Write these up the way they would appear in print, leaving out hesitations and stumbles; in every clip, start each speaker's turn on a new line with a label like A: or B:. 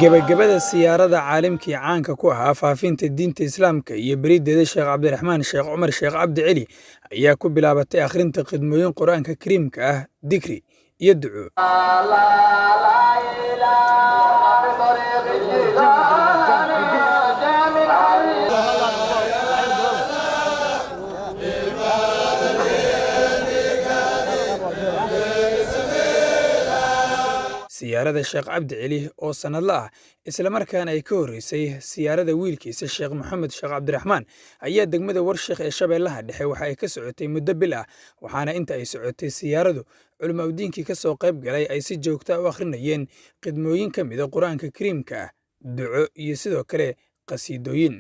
A: Gebagabada siyaarada caalimkii caanka ku ahaa faafinta diinta Islaamka iyo berideeda Sheekh Cabdiraxmaan Sheekh Cumar Sheekh Cabdi Celi ayaa ku bilaabatay akhrinta khidmooyin Qur'aanka Kariimka ah, dikri iyo duco. Siyaarada Sheekh Cabdi Celi oo sanadle ah, isla markaana ay ka horreysay siyaarada wiilkiisa Sheekh Maxamed Sheekh Cabdiraxmaan, ayaa degmada Warsheekh ee Shabeellaha Dhexe waxa ay ka socotay muddo bil ah, waxaana inta ay socotay siyaaradu culimaa'idiinkii ka soo qayb galay ay si joogto ah u akhrinayeen khidmooyin ka mid ah Qur'aanka Kariimka ah, duco iyo sidoo kale qasiidooyin.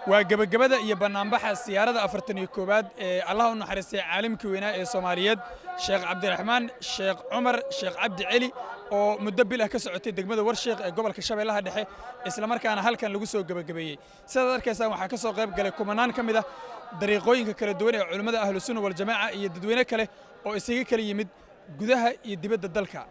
A: Waa gebagabada iyo bannaanbaxa siyaarada 41aad ee Allah u naxariistay caalimkii weynaa ee Soomaaliyeed Sheekh Cabdiraxmaan Sheekh Cumar Sheekh Cabdi Celi oo muddo bil ah ka socotay degmada Warsheekh ee gobolka Shabeellaha Dhexe, isla markaana halkan lagu soo gebagabeeyey. Sidaad arkaysaan, waxaa ka soo qayb galay kumanaan ka mid ah dariiqooyinka kala duwan ee culimmada Ahlu Sunna wal Jamaaca iyo dadweyne kale oo isaga kala yimid gudaha iyo dibadda dalka.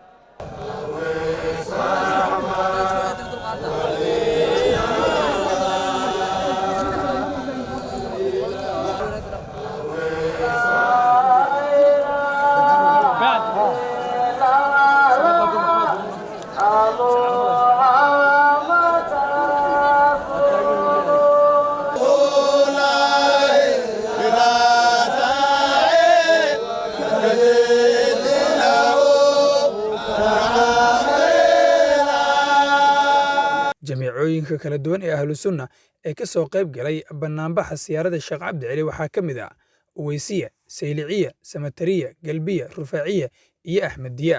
A: Jamiicooyinka kala duwan ee Ahlu Sunna ee ka soo qayb galay bannaanbaxa siyaarada Sheekh Cabdi Celi waxaa ka mid ah Uweysiya, Sayliciya, Samatariya, Galbiya, Rufaaciya iyo Axmediya.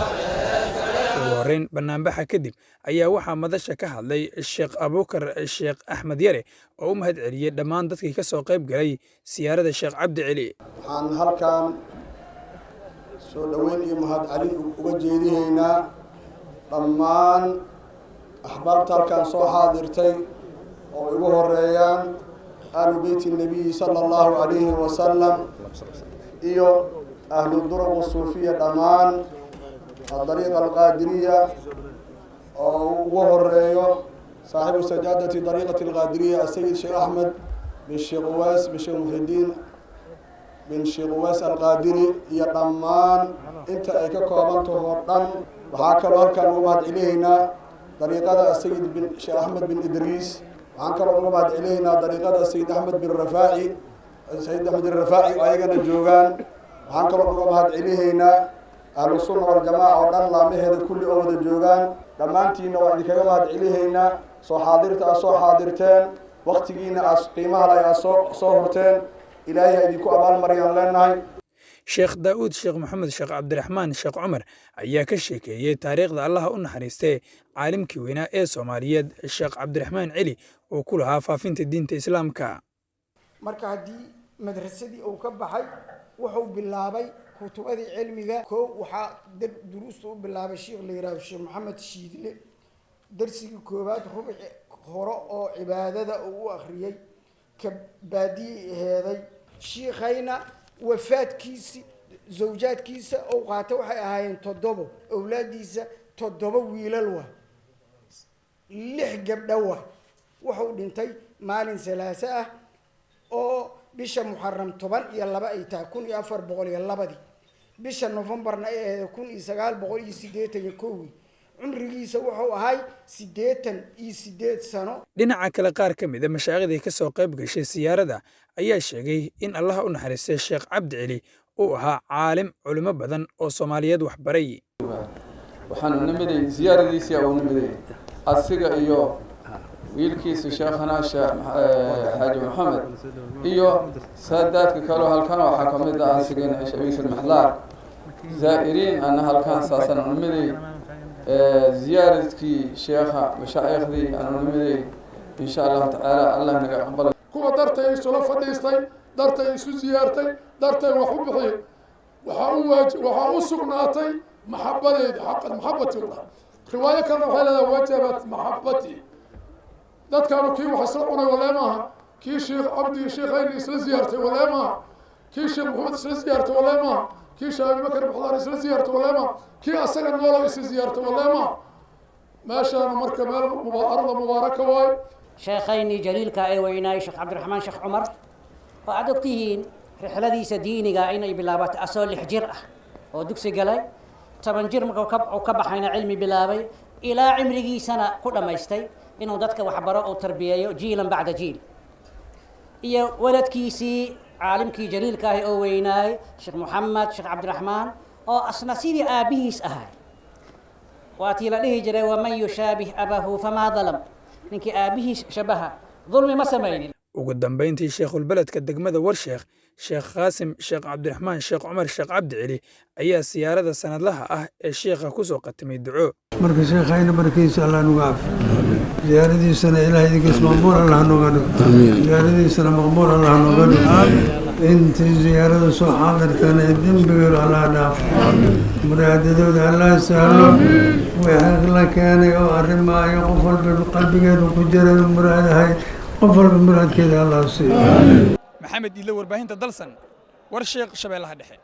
A: Ugu horreyn, bannaanbaxa kadib ayaa waxaa madasha ka hadlay Sheekh Abuukar Sheekh Axmed Yare oo u mahad celiyey dhammaan dadkii ka soo qayb galay siyaarada Sheekh Cabdi Celi.
B: Waxaan halkan soo dhoweyn iyo mahad celin uga jeedihaynaa dhammaan axbaabta halkan soo xaadirtay oo ugu horeeyaan ahlu beyti nebiyi sala allahu calayhi wasalam iyo ahlu duruq suufiya, dhammaan adariiqa alqaadiriya oo ugu horeeyo saaxibu sajaadati dariiqati alqaadiriya asayid Sheekh Axmed bin Sheekh Uways bin Sheekh Muxidiin bin Sheekh Uways Alqaadiri iyo dhammaan inta ay ka kooban taho dhan. Waxaa kaloo halkaan uga mahad celihaynaa dariiqada Asayid bin Sheekh Axmed bin Idriis. Waxaan kaloo uga mahad celihaynaa dariiqada Sayid Axmed bin Rafaaci, Sayid Axmed Rafaaci oo ayagana joogaan. Waxaan kaloo uga mahad celihaynaa Ahlu Sunna waljamaaca oo dhan, laamaheeda kulli oo wada joogaan. Dhammaantiinna waan idinkaga mahad celihaynaa soo xaadirta aad soo xaadirteen, waktigiina aad qiimaha leh aad soo hurteen. Ilaahay ha idinku abaalmariyaan leenahay.
A: Sheekh Daa'uud Sheekh Maxamed Sheekh Cabdiraxmaan Sheekh Cumar ayaa ka sheekeeyey taariikhda Allaha u naxariistay caalimkii weynaa ee Soomaaliyeed Sheekh Cabdiraxmaan Celi oo ku lahaa faafinta diinta Islaamka.
C: Marka haddii madrasadii uu ka baxay, wuxuu bilaabay kutubadii cilmiga. Kow, waxaa duruusta u bilaabay sheikh la yihahdo Sheekh Maxamed Shiidle. Darsigii koowaad, rubuci hore oo cibaadada uu u akhriyey, ka baadiyey aheeday. Shiikhayna wafaadkiisi, zawjaadkiisa uu qaatay waxay ahaayeen 7. Awlaadiisa 7 wiilal wa, 6 gabdho wa. Wuxuu dhintay maalin Salaaso ah oo Bisha Muxaram 12 ay tahay 1402-dii, bisha Novembarna ay ahayd 1981-dii. Cumrigiisa wuxuu ahay 88 sano.
A: Dhinaca kale, qaar ka mid ah mashaayikhdii ka soo qayb gashay siyaarada ayaa sheegay in Allaha u naxariistay Sheekh Cabdi Celi uu ahaa caalim culimo badan oo Soomaaliyeed wax baray.
D: Waxaanu nimiday ziyaaradiisii uu nimiday, asiga iyo wiilkiisa sheekhana Sheekh Xaaji Maxamed iyo saadaadka kaleo halkan. Waxaa kamid ah asigana Shabiis Maxlaar zaa'iriin ana halkan saasaan nimiday ziyaaradkii sheekha mashaaikhdii aanu nimiday. Insha Allahu tacaala, Allah naga aqbalo.
E: Kuwa dartay isula fadhiistay, dartay isu ziyaartay, dartay wax u bixiyey, waxaa u sugnaatay maxabadeyda, xaqan maxabati u dhaha. Riwaayo kalena waxay leedahay wajabat maxabati. Dadkaanu kii wax isla cunay walee maaha, kii Sheekh Cabdi sheekhayni isla ziyaartay walee maaha, kii Sheekh Maxamed isla ziyaartay walee maaha, kii Sheekh Abubakar Muxdaar isla ziyaartay walee maaha, kii asaga noolow isla ziyaartay walee maaha. Meeshaanu marka meel arda mubaaraka waaye.
F: Sheekhaynii jaliilka ee weynaay, Sheekh Cabdiraxmaan Sheekh Cumar, oo aad ogtihiin rixladiisa diiniga inay bilaabatay asoo 6 jir ah oo dugsi galay, 10 jir markuu ka baxayna cilmi bilaabay, ilaa cimrigiisana ku dhammaystay inuu dadka waxbaro oo tarbiyeeyo jiilan bacda jiil, iyo waladkiisii caalimkii jaliilka ahi oo weynaay, Sheekh Moxamed Sheekh Cabdiraxmaan, oo asna sidii aabbihiis ahay. Waa tii la dhihi jiray: "Waman yushaabih abahu famaa dalam." Ninkii aabbihiis shabaha dulmi ma samaynin.
A: Ugu dambeyntii, sheekhulbeledka degmada Warsheekh, Sheekh Qaasim Sheekh Cabdiraxmaan Sheekh Cumar Sheekh Cabdi Celi, ayaa siyaarada sanadlaha ah ee sheekha ku soo qatimay duco.
G: Marka sheekhayna barkiisa Allah nuga cafi, ziyaaradiisana Ilahay idinkiis maqbuul Allah nooga dhigo, ziyaaradiisana maqbuul Allah nooga dhigo. Intii ziyaarada soo xaadirtana dembigeedu Allah dhaafo, muraadadooda Allah sahlo, wixii la keenay oo arrimaayo qof walba qalbigeedu ku jira muraadahay, qof walba muraadkeeda Allah siiyo.
A: Maxamed Iidle, warbaahinta Dalsan, Warsheekh, Shabeellaha Dhexe.